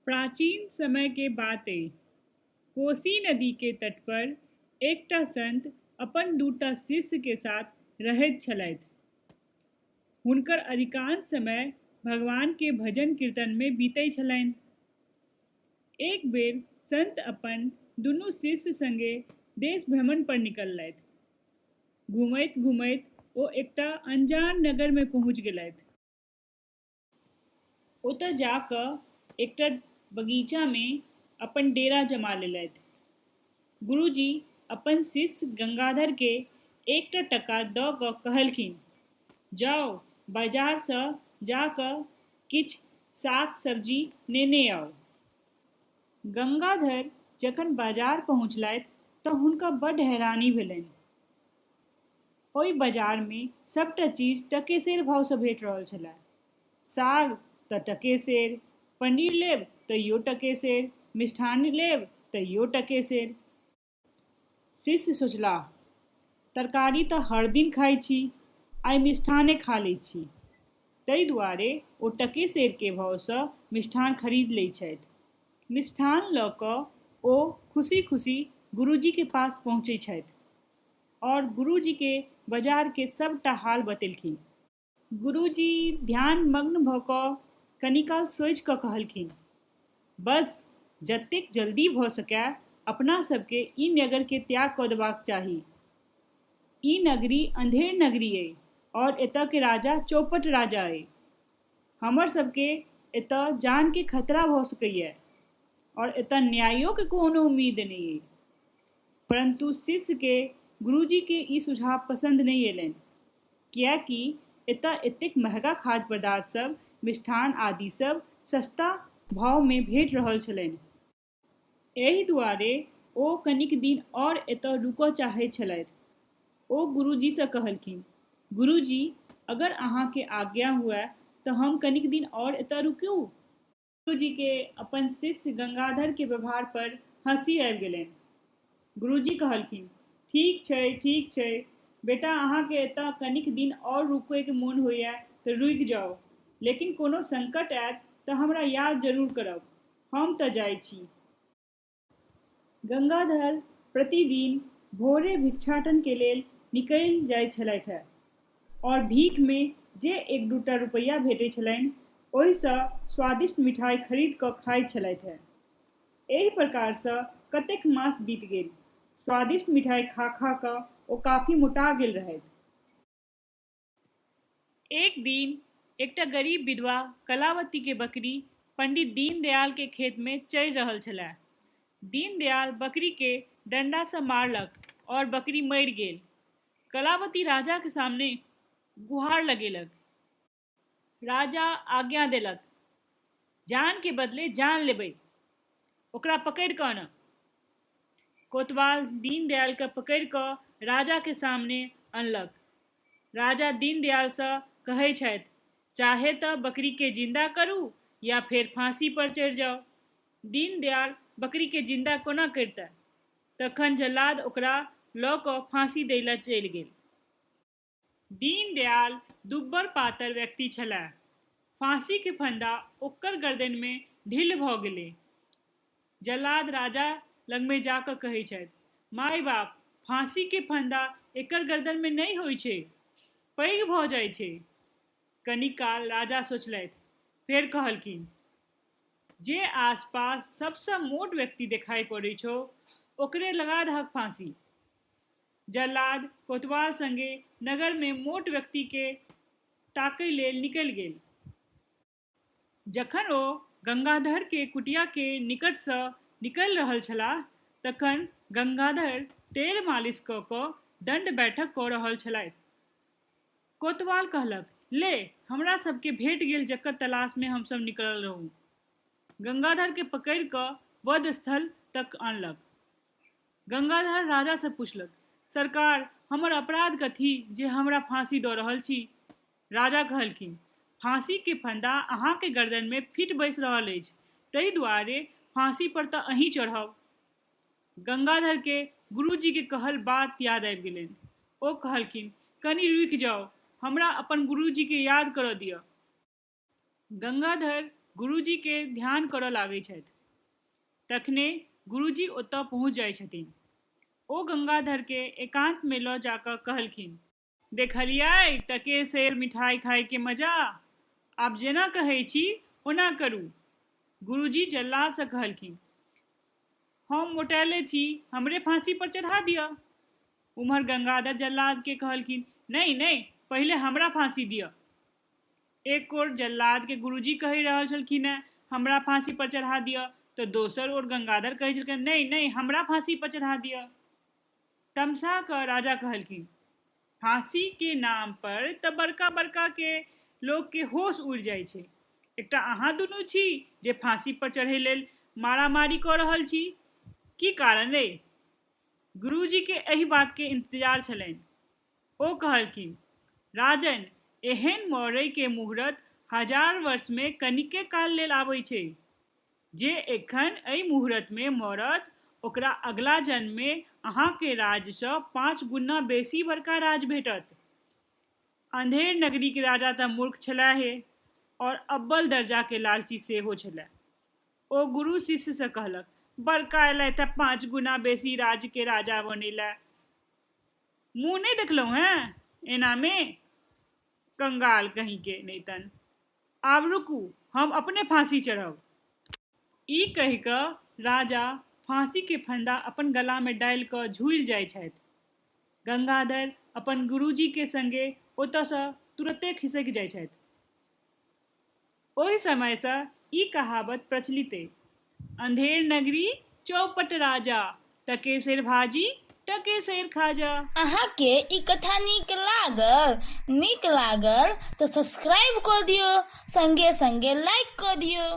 प्राचीन समय के बात अइ। कोसी नदी के तट पर एकटा संत अपन दूटा शिष्य के साथ रहैत छलथि। हुनकर अधिकांश समय भगवान के भजन कीर्तन में बीतै छलनि। एक बेर संत अपन दुनू शिष्य संगे देश भ्रमण पर निकललथि। घुमैत घुमैत ओ एकटा अनजान नगर में पहुँच गेलथि। ओतय जा कऽ एकटा बगीचामे अपन डेरा जमा लेलथि। गुरुजी अपन शिष्य गंगाधरकेँ एकटा टका दऽ कऽ कहलखिन, जाउ बाजारसँ जा कऽ किछु साग सब्जी नेने आउ। गंगाधर जखन बाजार पहुँचलथि तऽ हुनका बड्ड हैरानी भेलनि। ओहि बाजारमे सभटा चीज टके सेर भावसँ भेट रहल छलए। साग तऽ टके सेर, पनीर लेब तैयो टके सेर, मिष्ठान्न लेब तैयो टके सेर। शिष्य सोचलाह, तरकारी तऽ हर दिन खाइ छी, आइ मिष्ठाने खा लैत छी। ताहि दुआरे ओ टके सेरके भावसँ मिष्ठान खरीद लैत छथि। मिष्ठान लऽ कऽ ओ खुशी-खुशी गुरुजीके पास पहुँचैत छथि आओर गुरुजीके बाजारके सभटा हाल बतेलखिन। गुरुजी ध्यानमग्न भऽ कऽ कनीकाल सोचि कऽ कहलखिन, बस जतेक जल्दी भऽ सकए अपना सभकेँ ई नगरके त्याग कऽ देबाक चाही। ई नगरी अन्धेर नगरी अइ आओर एतऽ के राजा चौपट राजा अइ। हमर सभके एतऽ जानके खतरा भऽ सकैए आओर एतऽ न्यायोके कोनो उम्मीद नहि अइ। परन्तु शिष्यके गुरुजीके ई सुझाव पसन्द नहि अयलनि, किएकि एतय एतेक महगा खाद्य पदार्थ सब, मिष्ठान आदि सब सस्ता भावमे भेट रहल छलनि। एहि दुआरे ओ कनिक दिन आओर एतय रुकऽ चाहैत छलथि। ओ गुरुजीसँ कहलखिन, गुरुजी, अगर अहाँके आज्ञा हुअए तऽ हम कनिक दिन आओर एतय रुकू? गुरुजीके अपन शिष्य गंगाधरके व्यवहार पर हँसी आबि गेलनि। गुरुजी कहलखिन, ठीक छै, ठीक छै, बेटा अहाँके एतऽ कनिक दिन आओर रुकैके मोन होइए तऽ रुकि जाउ, लेकिन कोनो संकट आयत तऽ हमरा याद जरूर करब। हम तऽ जाइ छी। गंगाधर प्रतिदिन भोरे भिक्षाटन के लेल निकलि जाइत छलथि आओर भीख मे जे एक दू टा रुपैया भेटैत छलनि ओहि सँ स्वादिष्ट मिठाई खरीद कऽ खाइत छलथि। एहि प्रकार सँ कतेक मास बीत गेल। स्वादिष्ट मिठाई खा-खा कऽ ओ काफी मोटा गेल रहथि। एक दिन एकटा गरीब विधवा कलावती के बकरी पंडित दीनदयाल के खेत में चरि रहल छलए। दीनदयाल बकरी के डंडा सँ मारलक और बकरी मरि गेल। कलावती राजा के सामने गुहार लगेलक। राजा आज्ञा देलक, जान के बदले जान लेबै, ओकरा पकड़ि कऽ आनऽ। कोतवाल दीनदयालके पकड़ि कऽ राजाके सामने अनलक। राजा दीनदयालसँ कहै छथि, चाहे तऽ बकरीके जिन्दा करू या फेर फाँसी पर चढ़ि जाउ। दीनदयाल बकरीके जिन्दा कोना करितए? तखन जल्लाद ओकरा लऽ कऽ फाँसी दै लए चलि गेल। दीनदयाल दुब्बर-पातर व्यक्ति छलाह। फाँसीक फंदा ओकर गरदनिमे ढिल्ल भ गेलै। जल्लाद राजा लगमे जा क कहै छथि, माय-बाप, फाँसीक फंदा एकर गरदनिमे नहि होइ छै। पैघ भ जाइ छै। कनी काल राजा सोचलथि। फेर कहलखिन, जे आस-पास सबसँ मोट व्यक्ति देखाइ पड़ै छौ, ओकरे लगा दहक फाँसी। जल्लाद कोतवाल संगे नगरमे मोट व्यक्तिकेँ ताकय लेल निकलि गेल। जखन ओ गंगाधर के कुटिया के निकट सँ निकलि रहल छलाह तखन गंगाधर तेल मालिश कऽ कऽ दण्ड बैठक कऽ रहल छलथि। कोतवाल कहलक, ले, हमरा सभकेँ भेट गेल जकर तलाशमे हम सभ निकलल रहू। गंगाधरकेँ पकड़ि कऽ वध स्थल तक अनलक। गंगाधर राजासँ पुछलक, सरकार, हमर अपराध कथी जे हमरा फाँसी दऽ रहल छी? राजा कहलखिन, फाँसीके फंदा अहाँके गरदनिमे फिट बैसि रहल अछि, ताहि दुआरे फाँसी पर तऽ अहीं चढ़ब। गंगाधरके गुरुजीके कहल बात याद आबि गेलनि। ओ कहलखिन, कनी रुकि जाउ, हमरा अपन गुरुजीके याद करऽ दिअ। गंगाधर गुरुजीके ध्यान करऽ लागै छथि। तखने गुरुजी ओतऽ पहुँच जाइ छथिन। ओ गंगाधरके एकान्तमे लऽ जा कऽ कहलखिन। देखलियै टके सेर मिठाइ खाइके मजा? आब जेना कहै छी ओना करू। गुरुजी जल्लादसँ कहलखिन। हम मोटायले छी, हमरे फाँसी पर चढ़ा दिअ। उम्हर गंगाधर जल्लादके कहलखिन, नहि नहि, पहिले हमरा फाँसी दिअ। एक ओर जल्लादके गुरुजी कहि रहल छलखिन हेँ, हमरा फाँसी पर चढ़ा दिअ, तऽ दोसर ओर गंगाधर कहै छलखिन, नहि नहि, हमरा फाँसी पर चढ़ा दिअ। तमसा कऽ राजा कहलखिन, फाँसीके नाम पर तऽ बड़का बड़काके लोकके होश उड़ि जाइ छै। एकटा अहाँ दुनू छी जे फाँसी पर चढ़ै लेल मारामारी कऽ रहल छी। की कारण अइ? गुरुजीके एहि बातके इंतजार छलनि। ओ कहलखिन, राजन, एहन मरैके मुहूर्त हजार वर्षमे कनिके काल लेल आबै छै। जे एखन एहि मुहूर्तमे मरत ओकरा अगिला जन्ममे अहाँके राजसँ 5 गुना बेसी बड़का राज भेटत। अन्धेर नगरीके राजा तऽ मूर्ख छलाहे आओर अव्वल दर्जाके लालची सेहो छलाह। ओ गुरु शिष्यसँ कहलक, बड़का एलथि हेँ 5 गुना बेसी राजके राजा बनै लए। मुँह नहि देखलहुँ हेँ एनामे? कंगाल कहींके नहितन। आब रुकू, हम अपने फाँसी चढ़ब। ई कहि कऽ राजा फाँसीके फंदा अपन गलामे डालि कऽ झूलि जाइ छथि। गंगाधर अपन गुरुजीके संगे ओतऽसँ तुरते खिसकि जाइ छथि। ओहि समयसँ ई कहावत प्रचलित अइ, अन्धेर नगरी चौपट राजा, टके सेर भाजी टके सेर खाजा। अहाँके ई कथा नीक लागल? नीक लागल तऽ सब्सक्राइब कऽ दियौ, संगे संगे लाइक कऽ दियौ।